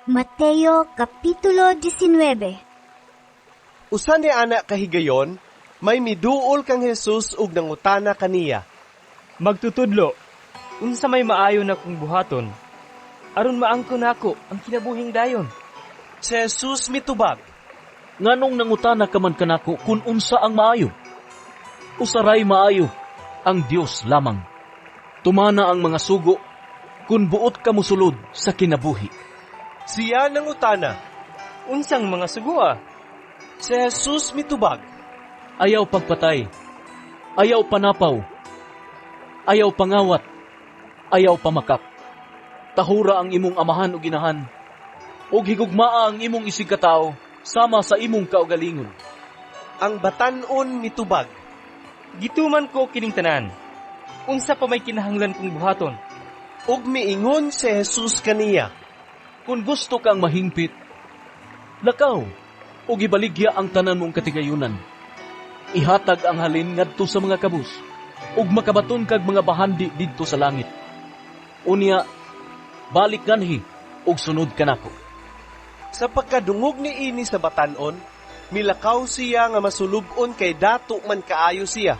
Mateo Kapitulo 19. Usa ni ana kahigayon, may miduol kang Jesus ug nangutana kaniya. "Magtutudlo, unsa may maayo na kong buhaton aron maangkon nako ang kinabuhing dayon?" Si Jesus mitubag, "Nganong nangutana ka man kanako kung unsa ang maayo? Usaray maayo, ang Dios lamang. Tumana ang mga sugo kung buot ka mosulod sa kinabuhi." Siya nangutana, "Unsang mga sugoa?" Si Jesus mitubag, "Ayaw pagpatay, ayaw panapaw, ayaw pangawat, ayaw pamakak. Tahura ang imong amahan ug inahan, ug higugmaa ang imong isigkatawo sama sa imong kaugalingon." Ang batan-on mitubag, "Gituman ko kining tanan. Unsa pa may kinahanglan kong buhaton?" Ug miingon si Jesus kaniya, "Kung gusto kang mahingpit, lakaw ug ibaligya ang tanan mong katigayunan. Ihatag ang halin ngadto sa mga kabus ug makabaton kag mga bahandi didto sa langit. Unya, balik nganhi ug sunod kanako." Sa pagkadungog ni ini sa batan-on, milakaw siya nga masulub-on kay dato man kaayo siya.